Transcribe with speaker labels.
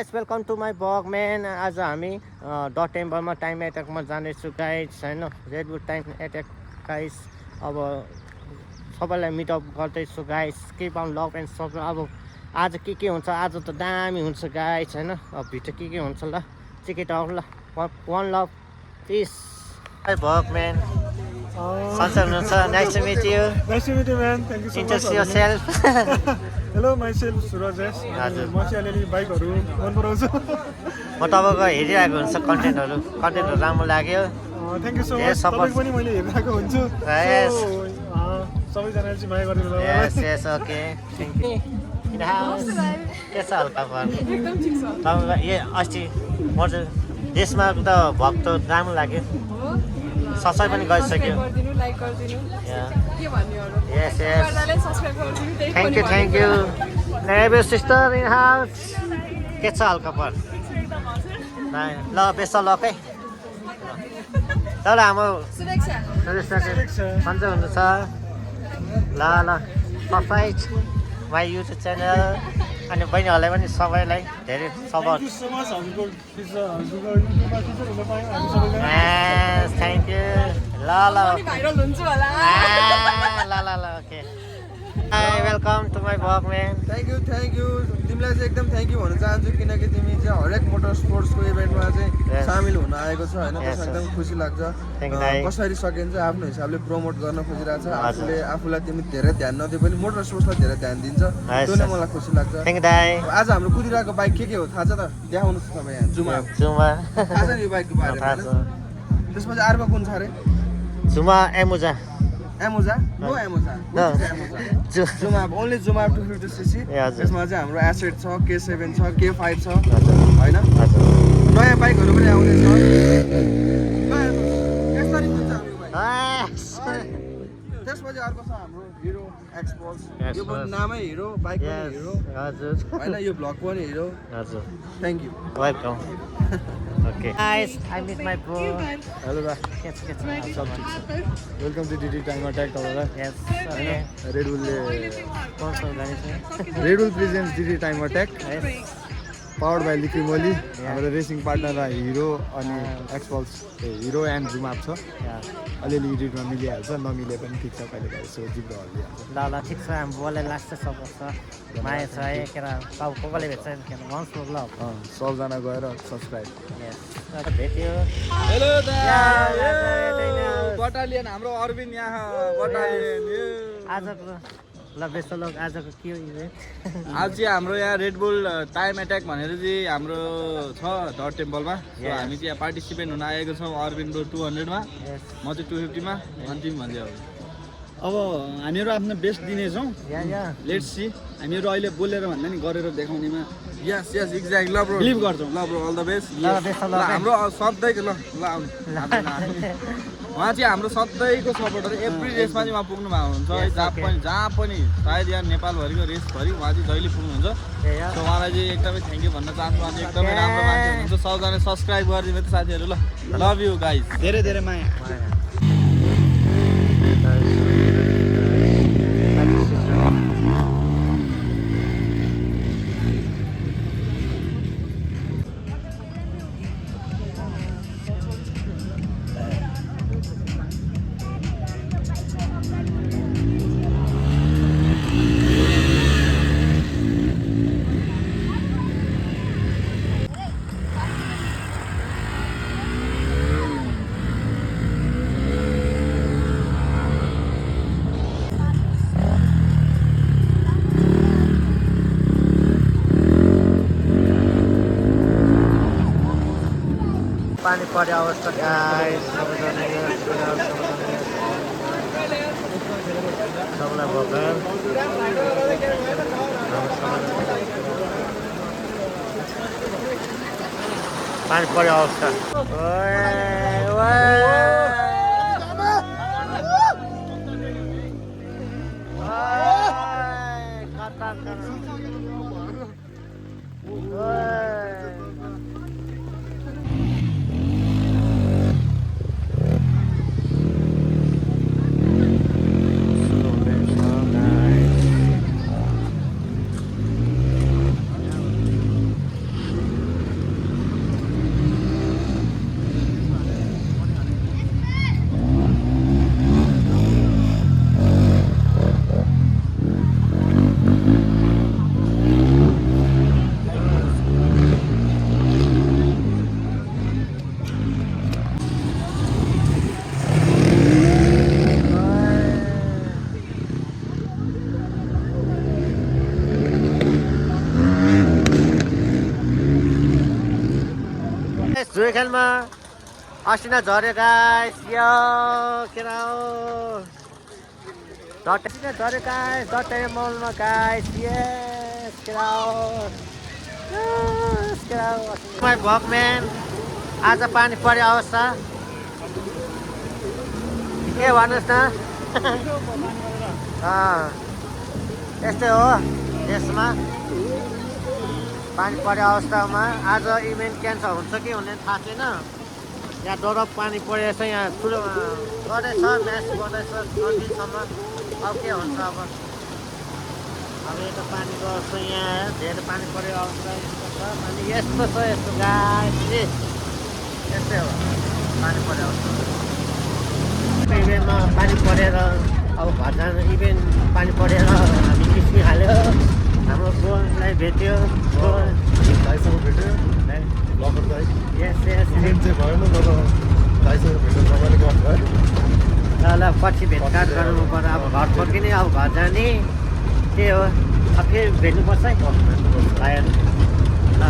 Speaker 1: Guys welcome to my blog man. आज हामी dot टेम्पलमा टाइम एट्याकमा जानेछु गाइस होइन। Redwood time attack guys. अब सबैलाई मिटअप गर्दैछु guys. Keep on love and sub. अब आज के हुन्छ, आज त दामी हुन्छ गाइस होइन। अब भित्र के हुन्छ ल, चिकेट आउट ल। One love peace blog man. सन्चै हुनुहुन्छ? Nice to meet you.
Speaker 2: Nice to meet you, man. Thank you so much.
Speaker 1: Introduce yourself.
Speaker 2: Hello, myself Suraj S.
Speaker 1: हजुर।
Speaker 2: म चाहिँ अलिअलि बाइकहरू मन पराउँछु।
Speaker 1: म तपाईँको हेरिरहेको हुन्छ कन्टेन्टहरू राम्रो लाग्यो।
Speaker 2: Thank you so
Speaker 1: Yes,
Speaker 2: much.
Speaker 1: support.
Speaker 2: तपाईँ पनि मैले हेरिरहेको हुन्छु।
Speaker 1: Yes.
Speaker 2: सबैजनाले चाहिँ माया गरिदिनु होला
Speaker 1: यस
Speaker 2: मलाई।
Speaker 1: यस ओके थ्याङ्क यू। के छ हल्का पर
Speaker 3: एकदम ठिक छ।
Speaker 1: तपाईँको अस्ति म चाहिँ देशमा त भक्त राम्रो लाग्यो।
Speaker 3: हो
Speaker 1: सब्सक्राइब पनि गरिसक्यो।
Speaker 3: सब्सक्राइब गरिदिनु, लाइक गरिदिनु। के भन्ने अरू?
Speaker 1: यस यस
Speaker 3: गर्दाले सब्सक्राइब गरिदिनु, त्यही पनि
Speaker 1: thank you neighbour sister in house. के छ हल्का पर ल बेस लकै ल हाम्रो
Speaker 3: सुरक्षा।
Speaker 1: सन्चै हुनुहुन्छ? ल सब्सक्राइब माई युट्युब च्यानल। अनि बहिनीहरूलाई पनि सबैलाई धेरै support.
Speaker 2: Thank you so much. हजुरको युट्युबमा फिचर हुन पायौँ हामी सबैजना।
Speaker 1: Thank you. ल
Speaker 3: पनि भाइरल हुन्छ होला।
Speaker 1: ल okay welcome to my blog man.
Speaker 4: Thank you तिमीलाई चाहिँ एकदम थ्याङ्क यू भन्न चाहन्छु किनकि तिमी चाहिँ हरेक मोटर स्पोर्ट्सको इभेन्टमा चाहिँ
Speaker 1: Yes.
Speaker 4: सामेल हुन आएको छ होइन।
Speaker 1: Yes,
Speaker 4: त्यसमा एकदम खुसी लाग्छ।
Speaker 1: Thank you, दाइ।
Speaker 4: कसरी सकिन्छ आफ्नो हिसाबले प्रमोट गर्न खोजिरहेको छ।
Speaker 1: हजुर।
Speaker 4: आफूलाई तिमी धेरै ध्यान नदिए पनि मोटर स्पोर्ट्सलाई धेरै ध्यान दिन्छ। त्यो नै मलाई खुसी लाग्छ।
Speaker 1: थ्याङ्क यू दाइ।
Speaker 4: आज हाम्रो कुदिरहेको बाइक के हो थाहा छ त? देखाउनुहोस् तपाईँ यहाँ जुमा
Speaker 1: जुमा
Speaker 4: थाहा छ नि यो बाइकको बारेमा होइन? त्यसमा चाहिँ अर्को कुन छ अरे?
Speaker 1: जुमा एमुजा
Speaker 4: एमोजा नो एमोजा
Speaker 1: No.
Speaker 4: जुमा ओन्ली जुमा 250cc।
Speaker 1: ए हजुर।
Speaker 4: त्यसमा चाहिँ हाम्रो एसेट छ, K7 छ, K5 छ
Speaker 1: हजुर
Speaker 4: होइन।
Speaker 1: हजुर
Speaker 4: नयाँ बाइकहरू पनि आउनेछ। यसरी कुन्छ हाम्रो बाइक। त्यसपछि अर्को छ हाम्रो हिरो एक्सपल्स। यो पनि नामै हिरो, बाइक पनि हिरो
Speaker 1: हजुर
Speaker 4: होइन। यो भ्लग पनि हिरो।
Speaker 1: हजुर
Speaker 4: thank you.
Speaker 1: Welcome okay guys I meet my bro.
Speaker 2: Hello दा,
Speaker 1: के छ
Speaker 2: सब ठिक छ। Welcome to DD time attack तपाईँलाई।
Speaker 1: यस ओके
Speaker 2: रेडबुलले
Speaker 1: कौन सा गाडी छ?
Speaker 2: Red Bull presents DD time attack
Speaker 1: yes
Speaker 2: powered by Liqui Moly. हाम्रो रेसिङ पार्टनर हिरो अनि एक्सपल्स हिरो एन्ड जुमाप छ। अलिअलि एडिटमा मिलिहाल्छ, नमिले पनि ठिक छ। कहिले कहिले यसो जिब्रो हल्लिहाल्छ।
Speaker 1: ल ठिक छ। हाम्रो बोलले लास्ट सपोर्ट छ, माया छ केरा पाउ कसले भेट्छ के वन्स फर लभ।
Speaker 2: सबजना गएर सब्सक्राइब।
Speaker 1: यस भेट्यो।
Speaker 4: हेलो
Speaker 1: आज
Speaker 4: बटालियन हाम्रो अरविन्द यहाँ बटालियन।
Speaker 1: आजको ल बेस्ट लोग आजको के हो इभेन्ट?
Speaker 5: आज चाहिँ हाम्रो यहाँ रेडबुल टाइम एट्याक भनेर चाहिँ हाम्रो छ डट टेम्पलमा।
Speaker 1: Yes.
Speaker 5: हामी चाहिँ यहाँ पार्टिसिपेन्ट हुन आएको छौँ। अरविन्द ब्रो 200मा,
Speaker 1: यस
Speaker 5: म चाहिँ 250मा। अनि तिमी भन्दै अब
Speaker 6: अब हामीहरू आफ्नो बेस्ट दिनेछौँ।
Speaker 1: या
Speaker 6: लेट्स सी। हामीहरू अहिले बोलेर भन्दा नि गरेर देखाउनेमा
Speaker 4: यस एक्ज्याक्ट। ल ब्रो
Speaker 6: बिलिभ गर्छौँ।
Speaker 4: ल ब्रो अल द बेस्ट।
Speaker 1: ल बेस्ट
Speaker 4: ल
Speaker 1: लोग
Speaker 4: हाम्रो सधैँको ल आउनु। उहाँ चाहिँ हाम्रो सधैँको सपोर्टर। एभ्री रेसमा चाहिँ उहाँ पुग्नु भएको हुन्छ।
Speaker 1: Yes,
Speaker 4: जहाँ पनि सायद यहाँ नेपालभरिको रेसभरि उहाँ चाहिँ जहिले पुग्नुहुन्छ।
Speaker 1: या
Speaker 4: सो उहाँलाई चाहिँ एकदमै थ्याङ्क यू भन्न चाहन्छु। उहाँ चाहिँ एकदमै राम्रो मान्छे हुनुहुन्छ। सबजना सब्सक्राइब गरिदिनु त साथीहरू। ल लभ यु गाइज।
Speaker 6: धेरै धेरै माया।
Speaker 1: पानी पर्यो अवस्था गाइस। सबैलाई भोकल पानी पर्यो अवस्था। जुरेखेलमा असिना झऱ्यो गाइस यो केरा हो असिना झऱ्यो गाइस डटे मलमा गाइस यस केरा हो माई भगम्यान आज पानी पर्यो अवस्था के भन्नुहोस् न यस्तै हो यसमा पानी पर्यो अवस्थामा आज इभेन्ट क्यान्सल हुन्छ कि हुँदैन थाहा छैन यहाँ डरप पानी परेछ यहाँ ठुलो गर्दैछ म्याच गर्दैछ 9 दिनसम्म अब के हुन्छ अब यता पानी गर्छ यहाँ धेरै पानी पर्यो अवस्था यस्तो छ यस्तो गाइस यस्तै हो पानी पर्यो अवस्था इभेन्टमा पानी परेर अब घर जानु इभेन्ट पानी परेर हामी निस्किहाल्यो हाम्रो गोललाई भेट्यो
Speaker 2: दाइसँग भेट्यो लकर दाइ
Speaker 1: यस यस
Speaker 2: इभेन्ट चाहिँ भएन तर दाइसँग भेट्यो तपाईँले गर्नुभयो
Speaker 1: ल पछि भेटघाट गर्नु पर्यो अब घर फर्किने अब घर जाने त्यही हो अब फेरि भेट्नुपर्छ है ल